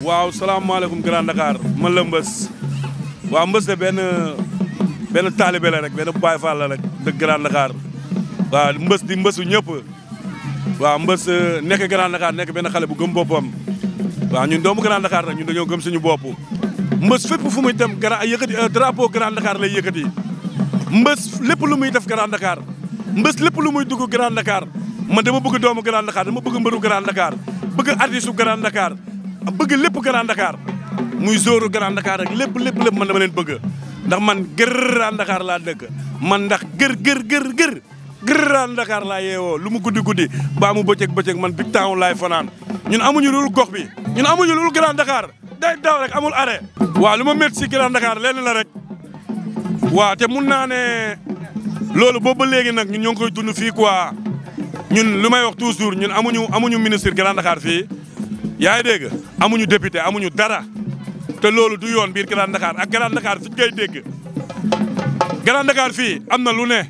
waaw salaamaaleykum Grand Dakar man la Mbës waaw Mbës de benn taalibe la rek benn Baay Faal la rek dëgg Grand Dakar waaw Mbës di mbësu ñëpp waaw Mbës nekk Grand Dakar nekk benn xale bu gëm boppam waaw ñun doomu Grand Dakar nag ñun dañoo gëm suñu bopp Mbës fépp fu muy dem drapeau Grand Dakar lay yëkkati Mbës lépp lu muy def Grand Dakar Mbës lépp lu muy dugg Grand Dakar man dama bëgg doomu Grand Dakar dama bëgg mbëru Grand Dakar bëgg artiste Grand Dakar bëgg lépp Grand Dakar muy zóoru Grand Dakar rek lépp man dama leen bëgg ndax man Grand Dakar laa dëkk man ndax gër Grand Dakar laa yeewoo lu mu guddi baa mu bëccëg man big town laay fanaan ñun amuñu lul gox bi ñun amuñu lul Grand Dakar day daw rek amul arrêt. waaw lu ma métti si Grand Dakar lenn la rek waaw te mun naa ne loolu boobu ba léegi nag ñun ñoo ngi koy dund fii quoi ñun lu may wax toujours ñun amuñu ministre Grand Dakar fii. yaa ngi dégg amuñu député amuñu dara te loolu du yoon biir Grand Dakar ak Grand Dakar fi ngay dégg Grand Dakar fii am na lu ne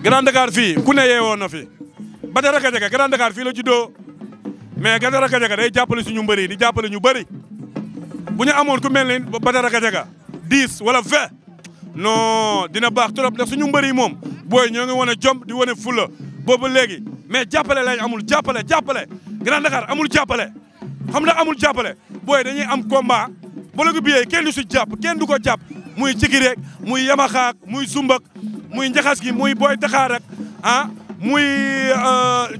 Grand Dakar fii ku ne yeewoo na fi Badara Gadiaga Grand Dakar fii la juddoo mais Badara Gadiaga day jàppale suñu mbëri di jàppale ñu bëri bu ñu amoon ku mel ni Badara Gadiaga 10 wala 20 non dina baax trop ndax suñu mbëri moom booy ñoo ngi wane jom di wane fula boobu léegi mais jàppale lañ amul jàppale Grand Dakar amul jàppale xam nga amul jàppale booy dañuy am combat bologu biyee kenn du si jàpp kenn du ko jàpp muy Cikirek muy Yamaxaak muy Zumbak muy Njaxas gi muy Boy Dakar rek muy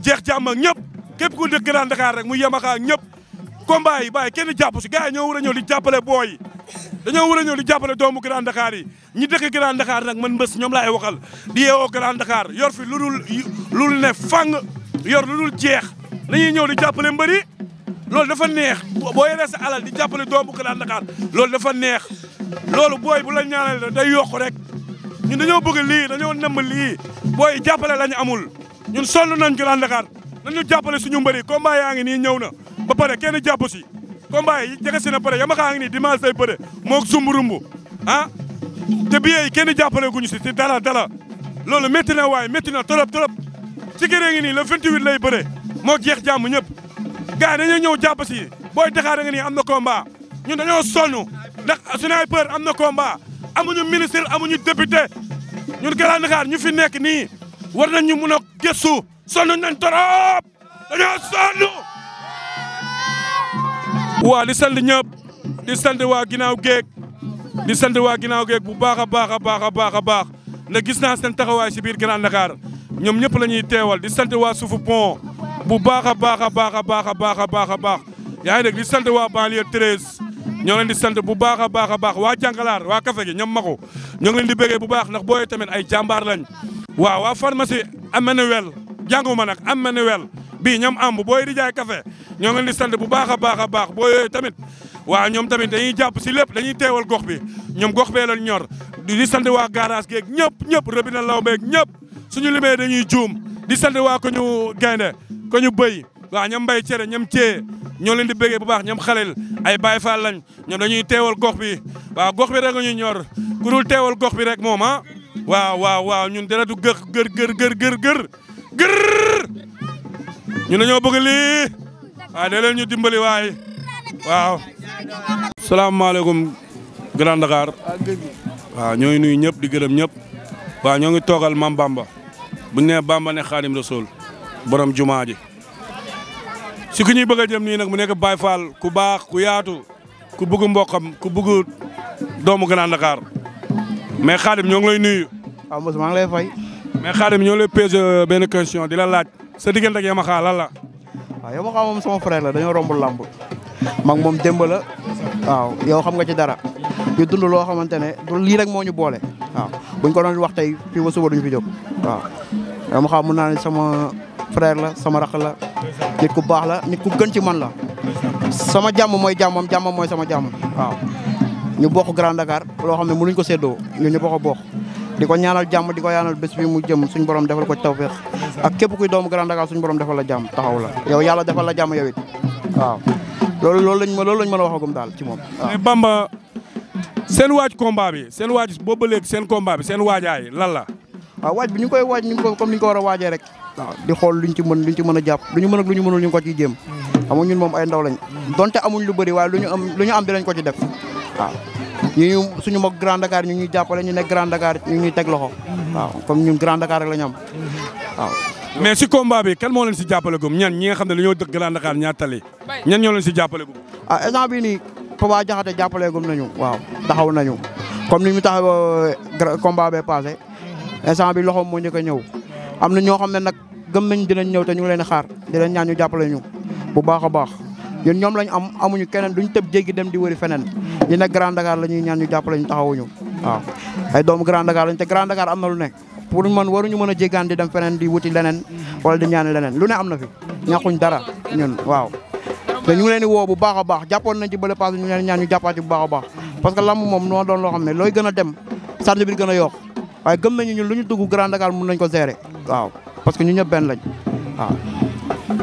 jeex jàmm ak ñëpp képp ku dëkk Grand Dakar rek muy Yamaxaak ñëpp combat yi bàyyi kenn jàpp si gars yi ñoo war a ñëw di jàppale booy dañoo war a ñëw di jàppale doomu Grand Dakar yi ñi dëkk Grand Dakar nag man Mbës ñoom laay waxal di yeewoo Grand Dakar yor fi lu ne fang yor lu dul jeex dañuy ñëw di jàppale mbëri loolu dafa neex boo yoree sa alal di jàppale doomu Grand Dakar loolu dafa neex loolu booy bu la ñaanal day yokk rek ñun dañoo bëgg lii dañoo nëmb lii booy jàppale lañu amul ñun sonn nañ Grand Dakar nañu jàppale suñu mbëri combat yaa ngi nii ñëw na ba pare kenn jàpp si combat yi jege si na pare Yamaxaa ngi nii dimanche say bëre moog sumburumbu te biyee yi kenn jàppale guñu si dara loolu métti na waaye métti na trop ci gëree ngi nii le 28 lay bëre moo jeex jàmm ñëpp gars yi dañoo ñëw jàpp si Boy Dakar nga nii am na combat ñun dañoo sonn ndax Sniper am na combat amuñu ministre amuñu député ñun Grand Dakar ñu fi nekk nii war nañ ñu mun a gëstu sonn nañ torop dañoo sonn. waa di sant ñëpp di sant waa ginnaaw géeg bu baax a baax ndax gis naa seen taxawaay si biir Grand Dakar ñoom ñëpp la ñuy teewal di sant waa suufu pont bu baax a baax yaa ngi dégg di sant waa banlieue 13 ñoo leen di sant bu baax a baax waa jànkalaar waa café gi ñoom mako ñoo ngi leen di bëggee bu baax ndax booy tamit ay jàmbaar lañ waaw waa pharmacie Amenuel jànguma nag Amenuel bii ñoom amb booy di jaay café ñoo ngi leen di sant bu baax a baax booy yooyu tamit waaw ñoom tamit dañuy jàpp si lépp dañuy teewal gox bi ñoom gox bee lañ ñor di sant waa garage geeg ñëpp robinet law beeg ñëpp suñu limee dañuy juum di sant waa ko ñu gaynde ko ñu bëy waaw ñoom mbay cere ñoom cee ñoo leen di bëggee bu baax ñoom xalel ay Baay Faal lañ ñoom dañuy teewal gox bi waaw gox bi rek nga ñuy ñor ku dul teewal gox bi rek moom waaw ñun dara du gër ñun dañoo bëgg lii waaw da leen ñu dimbali waay waaw. salaamaaleykum Grand Dakar waaw ñoo ngi nuyu ñëpp di gërëm ñëpp waaw ñoo ngi toogal Mam Bamba bu ñu nee Bamba ne Xaadim Rasul borom jumaa ji si ku ñuy bëgg a jëm nii nag mu nekk Baay Faal ku baax ku yaatu ku bëgg mboqam ku bëgg doomu Grand Dakar mais Xaadim ñoo ngi lay nuyu. waaw Moussa maa ngi lay fay. mais Xaadim ñoo lay posé benn question di la laaj sa diggante ak Yamaxa lan la. waaw Yamaxa moom sama frère la dañoo romb lamb mag moom démb la waaw yow xam nga ci dara ñu dund loo xamante ne du lii rek moo ñu boole waaw buñ ko doon wax tey fii ba suba duñu fi jóg waaw Yamaxa mun naa ne sama frère la sama rakk la nit ku baax la nit ku gën ci man la sama jàmm mooy jàmmam jàmmam mooy sama jàmm waaw ñu bokk Grand Dakar loo xam ne mënuñ ko séddoo ñun ñu bokk di ko ñaanal jàmm di ko ñaanal bés bi mu jëm suñu borom defal ko tawfeex ak képp kuy doomu Grand Dakar suñu borom defal la jàmm taxaw la yow yàlla defal la jàmm yow it waaw loolu lañ mën a waxagum daal ci moom waaw. Bamba seen waaj combat bi seen waaj boobu ba léegi seen combat bi seen waajaay lan la. waaw waaj bi ñu koy waaj comme ni ñu ko war a waajee rek waaw di xool luñ ci mën a jàpp lu ñu mën ak lu ñu mënul ñu ngi ko ciy jéem xam ñun moom ay ndaw lañ donte amuñ lu bëri waaye lu ñu am dinañ ko ci def waaw ñu suñu mbokk Grand Dakar ñu ñuy jàppale ñu nekk Grand Dakar ñu ñuy teg loxo waaw comme ñun Grand Dakar rek la ñu am waaw. mais si combat bi kan moo leen si jàppale gum ñan ñi nga xam ne dañoo dëkk Grand Dakar ñaar tali ñan ñoo leen si jàppale gum. instant bii nii Papa Diakhaté jàppale gum nañu waaw taxaw nañu comme ni ñu taxaw combat bee passé instant bi loxoom moo njëkk a ñëw am na ñoo xam ne nag gëm nañ dinañ ñëw te ñu ngi leen xaar di leen ñaan ñu jàppale ñu bu baax a baax ñun ñoom lañ amuñu keneen duñ tëb jéggi dem di wëri feneen ñu nekk Grand Dakar la ñuy ñaan ñu jàppale ñu taxawuñu waaw ay doomu Grand Dakar lañ te Grand Dakar am na lu nekk pour waruñu mën a jéggaan di dem feneen di wuti leneen wala di ñaan leneen lu ne am na fi ñàkkuñ dara ñun waaw te ñu ngi leen di woo bu baax a baax jàppoon nañ ci bële passé ñu leen ñaan ñu jàppaat ci bu baax a baax parce que lamb moom noo doon loo xam ne looy gën a dem charge bi gën a yokk waaye gëm nañu ñun lu ñu dugg Grand Dakar mun nañ ko gérer waaw parce que ñu ñëpp benn lañ waaw.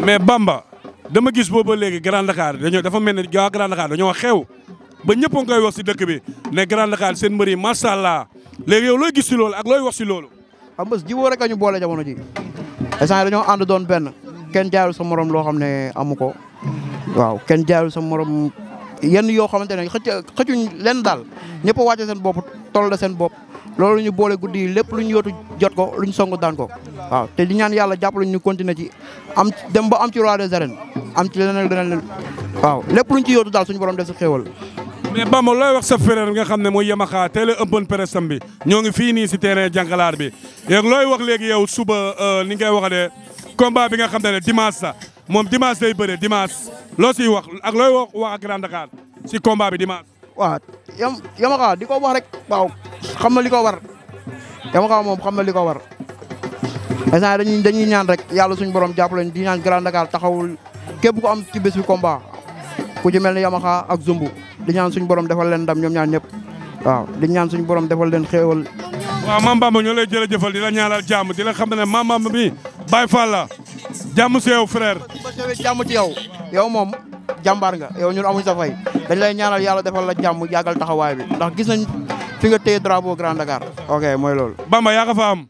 mais Bamba dama gis boobu ba léegi Grand Dakar dafa mel ni waa Grand Dakar dañoo xew ba ñëpp a ngi koy wax si dëkk bi ne Grand Dakar seen mbër yi macha allah léegi yow looy gis si loolu ak looy wax si loolu. xam nga jiwoo rek a ñu boole jamono ji instant dañoo ànd doon benn kenn jaarul sa morom loo xam ne amu ko waaw kenn jaarul sa morom yenn yoo xamante ne xëccuñ leen daal ñëpp a wàcce seen bopp toll la seen bopp loolu ñu boole guddi yi lépp lu ñu yóotu jot ko lu ñu song daan ko waaw te di ñaan yàlla jàppale ñu continuer ci am dem ba am ci roi des arènes am ci leneen leneen waaw lépp lu ñu ci yóotu daal suñu borom def si xéewal. mais Bamba looy wax sa frère nga xam ne mooy Yamaha teel a ëppoon prestam bi ñoo ngi fii nii si terrain Jànkalaar bi léegi looy wax léegi yow suba ni ngay waxee combat bi nga xam ne dimanche sa moom dimanche day bëre dimanche loo siy wax ak looy wax ak Grand Dakar si combat bi dimanche. waaw Yamaha di ko wax rek waaw xam na li ko war Yamaha moom xam na li ko war instant dañuy ñaan rek yàlla suñu borom jàppale di ñaan Grand Dakar taxawul képp ku am ci bés bi combat ku ci mel ni Yamaha ak Zumbu di ñaan suñu borom defal leen ndam ñoom ñaan ñëpp waaw di ñaan suñu borom defal leen xéewal. waaw Mame Bamba ñoo lay jërëjëfal di la ñaanal jàmm di la xam ne Mame Bamba bi Baye Fall la jàmm si yow frère. jàmm ci yow moom jàmbaar nga yow ñun amuñ sa fay dañ lay ñaanal yàlla defal la jàmm yàggal taxawaay bi ndax gis nañ fi nga téye drapeau Grand Dakar ok mooy loolu. Bamba yaa nga fa am.